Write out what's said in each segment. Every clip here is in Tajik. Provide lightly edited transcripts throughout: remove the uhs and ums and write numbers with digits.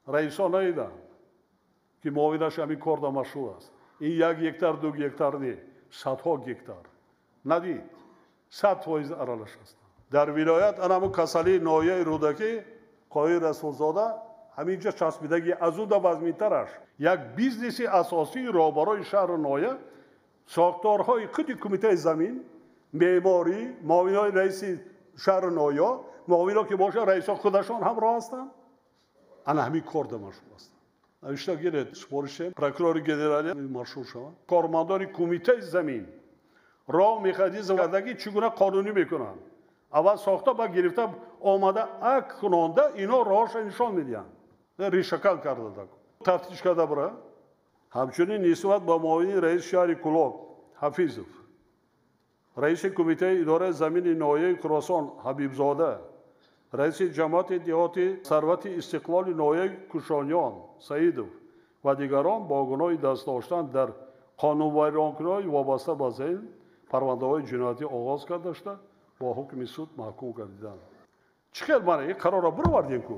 Раисо надидам, ки муовинаш ҳамин корда машғул аст. Ин 1 гектар, 2 гектар не, садҳо гектар. Надид, 100% аралаш ҳастанд. Дар вилоят анаму касалии ноҳияи Рӯдакӣ Қоҳир Расулзода ҳаминҷа часпидаги аз ӯ да вазминтараш. Як бизнеси асосии роҳбарои шаҳру ноҳия сохторҳои худи кумитаи замин, меъморӣ, муовинои раиси шаҳру ноҳия, муовино ки бошад раисо худашон ҳамроҳ ҳастанд. Ана ҳамин корда машғул ҳастанд. Навишта гиред, супоришем прокурори генералӣ машғул шаванд. Кормандони кумитаи замин роҳ механизм кардаги чӣ гуна қонунӣ мекунанд. Аввал сохта ба гирифта омада акт кунонда ино роҳаша нишон медиҳанд. Ришакал карда тафтиш карда бура. Ҳамчунин нисбат ба муовини раиси шаҳри Кулоб Ҳафизов, раиси кумитаи идораи замини ноҳияи Хуросон Ҳабибзода, раиси ҷамоати деҳоти Сарвати Истиқлоли ноҳияи Кушониён Саидов ва дигарон бо гуноҳи даст доштан дар қонунвайронкуниҳои вобаста ба замин парвандаҳои ҷиноятӣ оғоз карда шуда бо ҳукми суд маҳкум гардиданд. Чӣ хел мана ин қарорро бировардем ку?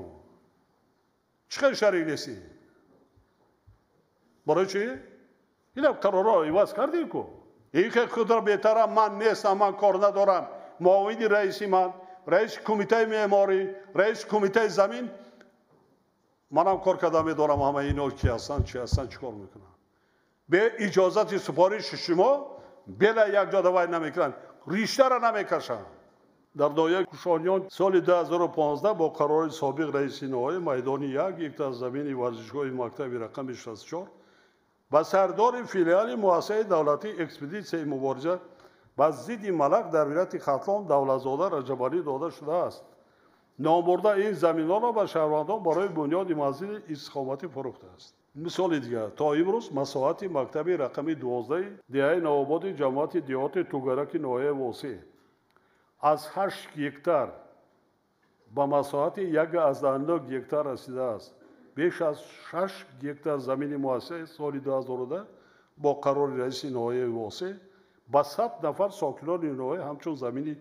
Чӣ хел шарик нестӣ? Барои чӣ? Ина қарорро иваз кардем ку? Ин ки худро бетарам ман нестам, ман кор надорам. Муовини раиси ман, раиси кумитаи меъморӣ, раиси кумитаи замин, манам кор карда медорам, ҳама ино ки ҳастанд, чӣ ҳастанд, чӣ кор мекунанд. Бе иҷозати супориши шумо бела як ҷода вай намекунанд, риштаро намекашанд. Дар ноҳияи Кушониён соли 2015 бо қарори собиқ раиси ноҳия майдони 1 гектар замини варзишгоҳи мактаби рақами 64 ба сардори филиали муассисаи давлатии экспедитсияи мубориза ба зидди малак дар вилояти Хатлон Давлатзода Раҷабалӣ дода шудааст. Номбурда ин заминҳоро ба шаҳрвандон барои бунёди манзили истиқоматӣ фурӯхтааст. Мисоли дигар, то имрӯз масоҳати мактаби рақами 12 деҳаи Навободи ҷамоати деҳоти Тугараки ноҳияи Восеъ аз 8 гектар ба масоҳати 1,9 гектар расидааст. Беш аз 6 гектар замини муассисаи соли 2010 бо қарори раиси ноҳияи Восеъ ба 100 нафар сокинони ноҳия ҳамчун замини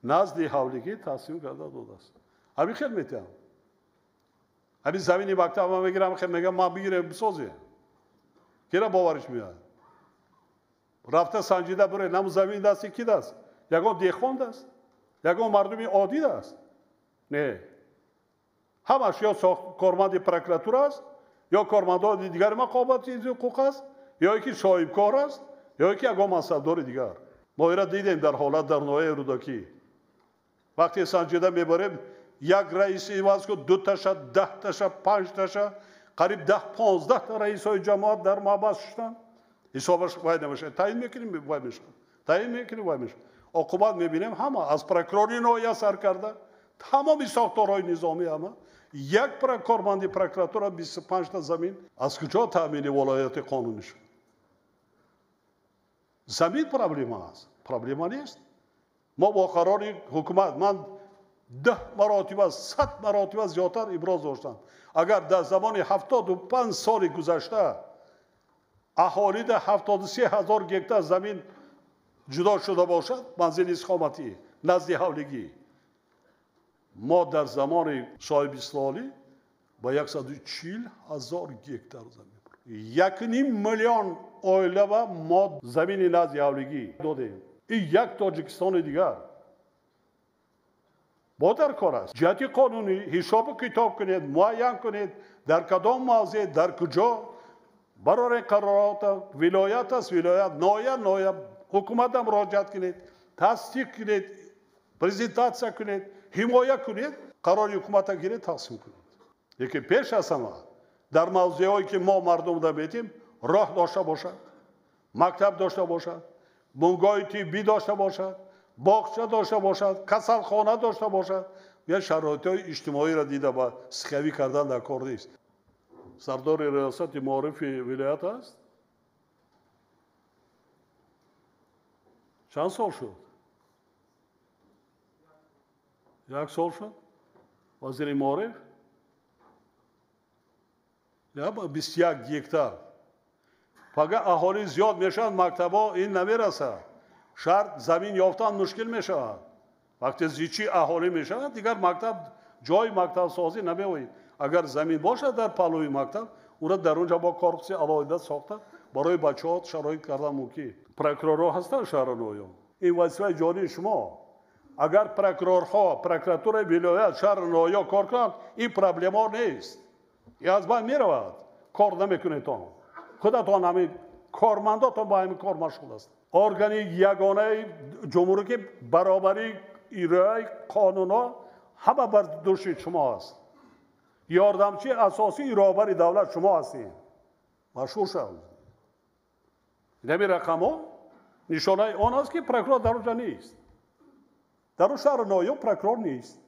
назди ҳавлигӣ тақсим карда додааст. Ҳамин хел метиҳам. Ҳамин замини мактаб ман мегирам, хел мегам ман бигирем бисозем. Кира бовариш меояд? Рафта санҷида бире, наму замин дасти ки даст? Ягон деҳқон даст? Ягон мардуми оддӣ даст? Не. Ҳамаш ё корманди прокуратура аст, ё кормандони дигари мақомоти ҳуқуқ аст, ё ки соҳибкор аст, ё ки ягон мансабдори дигар. Мо ира дидем дар ҳолат дар ноҳияи Рӯдакӣ. Вақте санҷида мебарем, як раиси иваз кун, 2 таша, 10 таша, 5 таша, қариб 10-15 та раисҳои ҷамоат дар маҳбас шуданд. Ҳисобаш вай намешавад. Таъин мекунем, вай мешавад. Таъин мекунем, вай мешавад. Оқибат мебинем ҳама аз прокурори ноҳия сар карда, тамоми сохторҳои низомӣ ҳама, як корманди прокуратура 25 та замин аз куҷо таъмини волояти қонунӣ шуд? Замин проблема аст, проблема нест. Мо бо қарори ҳукумат ман 10 маротиба, 100 маротиба зиёдтар иброз доштам. Агар дар замони 75 соли гузашта аҳолида 73 ҳазор гектар замин ҷудо шуда бошад, манзили истиқоматӣ назди ҳавлигӣ, мо дар замони соҳибистиқлолӣ ба 140 ҳазор гектар замин, 1,5 миллион оила ба мо замини назди ҳавлигӣ додем. Ин як Тоҷикистони дигар. Бо дар кор аст. Ҷиҳати қонунӣ ҳисобу китоб кунед, муайян кунед, дар кадом мавзеъ, дар куҷо барори қаророта, вилоят аст, вилоят, ноҳия, ноҳия, ҳукуматам муроҷиат кунед, тасдиқ кунед, презентатсия кунед, ҳимоя кунед, қарори ҳукумата гиред, тақсим кунед. Лекин пеш аз ҳама дар мавзеъҳое ки мо мардумда метем, роҳ дошта бошад, мактаб дошта бошад, бунгоҳи тиббӣ дошта бошад, боғча дошта бошад, касалхона дошта бошад, я шароитҳои иҷтимоиро дида ба сихавӣ кардан дар кор нест. Сардори риёсати маорифи вилоят аст. Чанд сол шуд? 1 сол шуд? Вазири маориф? 21 гектар. Фақат аҳолӣ зиёд мешавад, мактабҳо ин намерасад. Шаҳр замин ёфтан мушкил мешавад. Вақте зичи аҳолӣ мешавад, дигар мактаб, ҷои мактабсозӣ намеояд. Агар замин бошад дар паҳлӯи мактаб, ура дар онҷа бо корпуси алоҳида сохта барои бачаҳо шароит кардан мумкин. Прокурорҳо ҳастанд шаҳру ноҳияҳо. Ин вазифаи ҷонии шумо. Агар прокурорҳо, прокуратураи вилоят, шаҳру ноҳияҳо кор кунанд, ин проблемаҳо нест. Ин аз байн меравад. Кор намекунедтон. Худатон ҳамин кормандотон ба ҳамин кор машғул ҳастанд. Органи ягонаи ҷумҳурӣ ки баробари ироаи қонунҳо ҳама бар дӯши шумо аст. Ёрдамчии асосии роҳбари давлат шумо ҳастед. Машҳур шавед. Ин рақамҳо нишонаи он аст, ки прокурор дар онҷа нест. Дар он шаҳру ноҳияҳо прокурор нест.